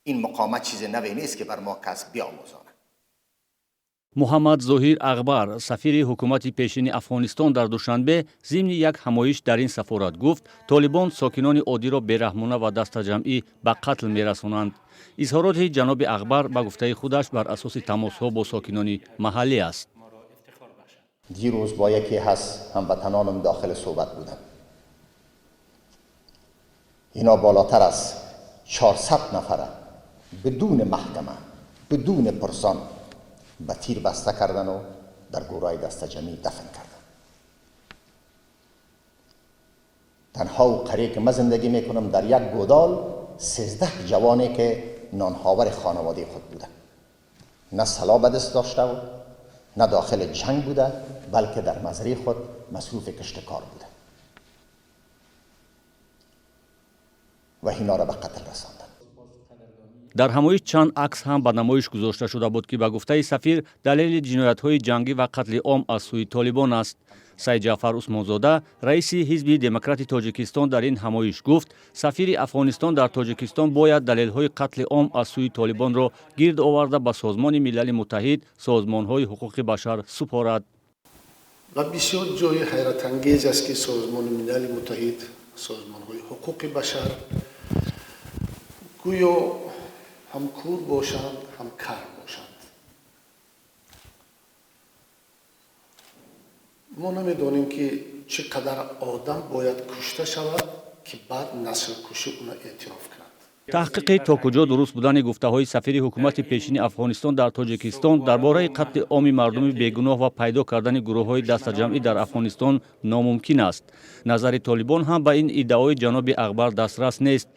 این مقاومت چیز نوی نیست که بر ما کس بیاموزاند. Муҳаммад Зоҳир Ағбар, сафири ҳукумати пешини Афғонистон дар Душанбе, зимни як ҳамоиш дар ин сафорат гуфт, Толибон сокинони оддиро бераҳмона ва дастаҷамъӣ ба қатл мерасонанд. Изҳороти ҷаноби Ағбар, ба гуфтаи худаш, бар асоси тамосҳо бо сокинони маҳаллӣ аст. دیروز با یکی از هموطنانم داخل صحبت بودم. اینا بالاتر از 400 نفره بدون محکمه، بدون پرسان به تیر بسته کردن و در گورای دست جمعی دفن کردن. تنها و قریه که من زندگی میکنم، در یک گودال 13 جوانی که نانهاور خانواده خود بوده، نه سلاح به دست داشته و نه داخل جنگ بوده، بلکه در مزرعه خود مصروف کشت کار بوده و اینا را به قتل رساندن. Дар ҳамоиш чанд акс ҳам ба намоиш гузошта шуда буд, ки ба гуфтаи сафир, далели ҷиноятҳои ҷангӣ ва қатли ом аз сӯи Толибон аст. Сайдҷаъфар Усмонзода, раиси Ҳизби Демократи Тоҷикистон, дар ин ҳамоиш гуфт, сафири Афғонистон дар Тоҷикистон бояд далелҳои қатли ом аз сӯи Толибонро гирд оварда, ба Созмони Милали Муттаҳид, созмонҳои ҳуқуқи башар супорад. Ва бисёр ҷои ҳайратангез аст, ки Созмони Милали Муттаҳид, созмонҳои ҳуқуқи башар гӯё ҳам кур бошанд, ҳам кар бошанд. Мо намедонем, ки чӣ қадар одам бояд кушта шавад, ки баъд наслкушӣ уна эътироф кунад. Таҳқиқи то куҷо дуруст будани гуфтаҳои сафири ҳукумати пешини Афғонистон дар Тоҷикистон дар бораи қатли оми мардуми бегуноҳ ва пайдо кардани гурӯҳҳои дастаҷамъӣ дар Афғонистон номумкин аст. Назари Толибон ҳам ба ин иддаои ҷаноби Ағбар дастрас нест.